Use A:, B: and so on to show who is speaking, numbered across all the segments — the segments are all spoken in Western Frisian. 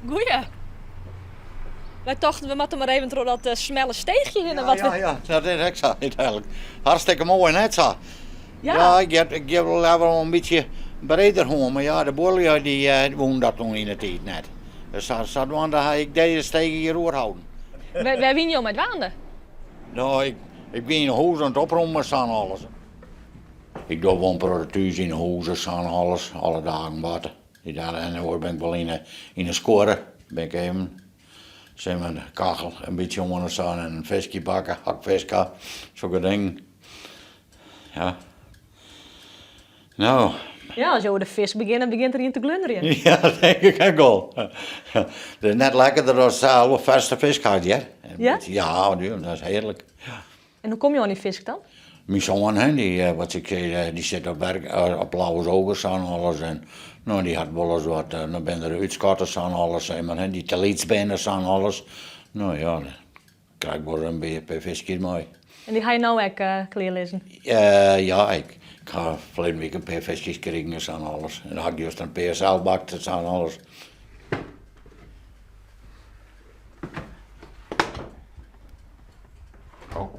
A: Goeie. Wy tochten we moatte mar even troch dat smelle steechje hinne.
B: Ja, ja, ja, dat is ek sa úteinlik. Hartstikke moai, net sa?
A: Ja.
B: Ja, ik ha, ik ha wol leaver wol in bytsje breder hân, mar ja, de buorlju dy woenen dat toen yn de tiid net. Dus sa, sadwaande ha ik dizze steech hjir oerholden.
A: Wêr, wêr wiene jo mei dwaande?
B: No, ik, ik wie yn 'e hûs oan it oprommen sa en alles. Ik doch wol in protte thús yn 'e hûs sa en alles, alle dagen wat. En oars bin ik wol yn 'e skuorre, bin ik even, zeg maar, de kachel in bytsje oan en sa en in fiskje bakke, as ik fisk ha, sokke dingen. Ja. No.
A: Ja, as jo oer de fisk begjinne, begjint der ien te glunderjen.
B: Ja, dat tink ik ek al. It is net lekkerder as alle ferske fisk hat, hear.
A: Ja?
B: Ja, dat is hearlik.
A: En hoe komme jo oan dy fisk dan?
B: Myn soan, hè, dy, wat ik sei, dy sit op werk, op Lauwersoog sa en alles. En no, dy hat wolris wat, no binne der útskatters sa en alles, zeg mar, hè, dy't te lyts binne sa en alles. No ja, dan krij ik wolris in pear fiskjes mei.
A: En dy ha je no ek klearlizzen?
B: Ja, ik ha ferleden wike in pear fiskjes krigen sa en alles. En dan ha ik juster in pear sels bakt sa en alles. Oh.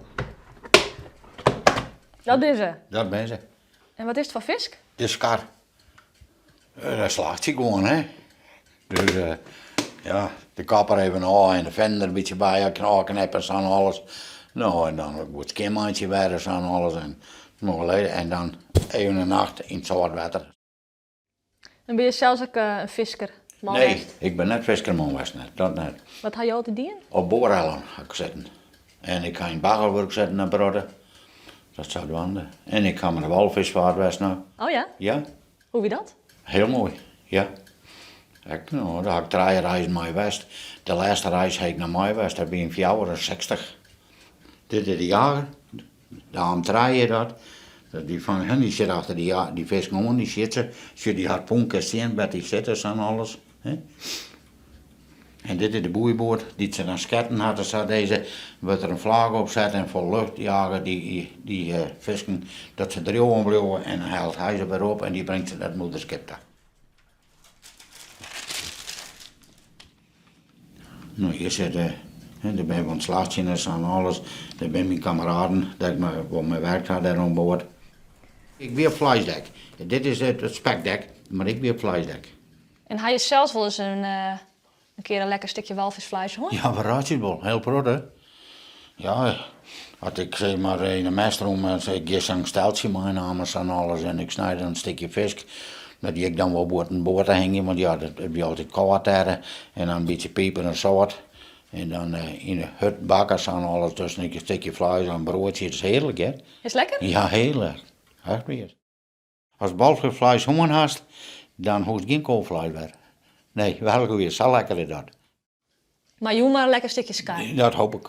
A: Dat binne se?
B: Dat binne se.
A: En wat is it foar fisk?
B: De skar. Eh, dat slacht sy gewoan, hè. Dus uh, ja, de kop der even ôf en de finnen der in bytsje by, ôfknippe sa en alles. No, en dan goed skjinmeitsje wer sa en alles. En, en dan even in nacht yn it sâlt wetter.
A: En binne je sels ek in fisker man
B: Nee,
A: west?
B: ik bin net fiskerman west, net, dat net.
A: Wat ha jo altyd dien?
B: Op boarhellen ha ik sitten. En ik ha yn it baggerwurk sitten in protte. Dat sadwaande. En ik ha mei de walfiskvaart west no.
A: Oh ja?
B: Ja.
A: Hoe wie dat?
B: Hiel moai, ja. Ek, no, dêr ha ik trije reizen mei west. De lêste reis ha ik noch mei west, dat wie yn 64. Dit is de jager. De AM trije dat. Dy fan hen dy sit achter dy, dy fisken oan, dy sjit se. Sjoch dy harpoen kinst sjen wêr't dy sitte sa en alles. Hè. En dit is de boeiboat dy't se dan sketten hat sa dizze. Wurdt der in flage op set en fol lucht jage dy, dy fisken dat se driuwen bliuwe en dan hellet hy se wer op en dy bringt se nei it moederskip ta. No, hjir sitte, hè, dêr binne we oan it slachtsjen en sa en alles. Dêr binne myn kameraden, dêr't ik mei, wol mei werkt ha dêr oan board. Ik wie op fleisdek. Dit is it spekdek, mar ik wie op fleisdek.
A: En ha je sels wolris in in kear in lekker stikje walfiskfleis hân?
B: Ja, we reitsje it wol. Hiel protte. Ja, as ik sis mar yn 'e mêst rûn, dan sis ik gean sa'n steltsje meinaam en sa en alles en ik snij dan in stikje fisk. Dat die ik dan wol bûten board te hingjen, want ja, it wie altyd kâld dêr. En dan in bytsje piper en sâlt. En dan yn 'e hurd bakke sa en alles, dus in stikje fleis en in broadsje, dat is hearlik hear.
A: Is lekker?
B: Ja, hearlik. Echt wier. Ast walfiskfleis hân hast, dan hoechst gjin kofleis wer. Nee, werklik wier, sa lekker is dat.
A: Mar jûn mar in lekker stikje skar.
B: Dat hoop ik.